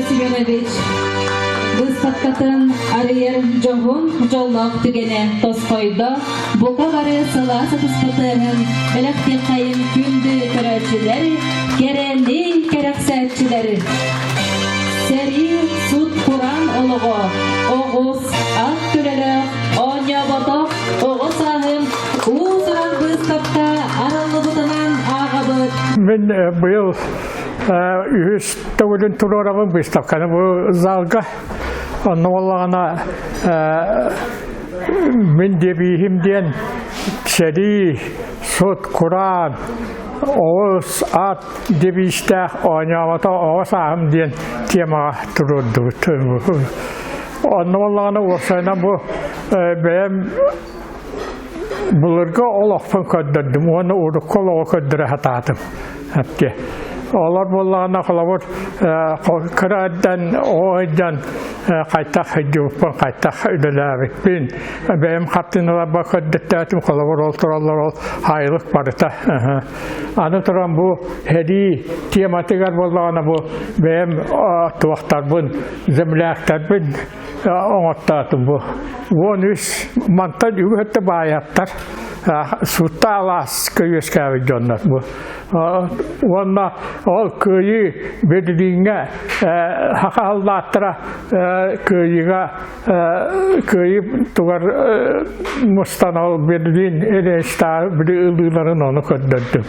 Семенович быыстапкатын арыйар дьоһун дьоллоох түгэнэ тосхойдо. Бука бары сылаас ытыспытыаһын бэлэхтиэххэйин күндү көрөөччүлэр, кэрэни кэрэхсээччилэр. Сэрии сут кураан олоҕо, оҕус, ат көлөлөөх, оонньооботох оҕо сааһым уус-уран быыстапка арыллыбытынан ааҕабыт. Мин быйыл үһүс төгүлүн туруорабын выставканы бу залга. Онно буоллаҕына мин девиһим диэн сэрии, сут, кураан, оҕус, ат девизтээх оонньооботох оҕо сааһым диэн темаҕа туруордубут. Онно буоллаҕына уопсайынан бу бэйэм былыргы олохпун көрдөрдүм уонна урукку олоҕу көрдөрө сатаатым. Әпке. Олор буоллаҕына холобур кыра эрдэн оҕо сылдьан хайтах сылдьыбыппын, хайтах үлэлээбиппин, бэйэм хартыыналарбар көрдөттөөтүм, холобур ол тураллар ол хаайылык барыта. Аны туран бу сэрии тематыгар буоллаҕына бу бэйэм туохтарбын, земляктарбын оҥортоотум бу. 13 мантан үгүс өттө баайаттар суутта алааска үөскээбит дьоннор бу. Уонна ол кыайыы Берлиҥҥэ саха саллааттара кыайыыга кыайыы тугар мустан ол Берлин Рейхстаг били ылыыларын ону көрдөрдүм.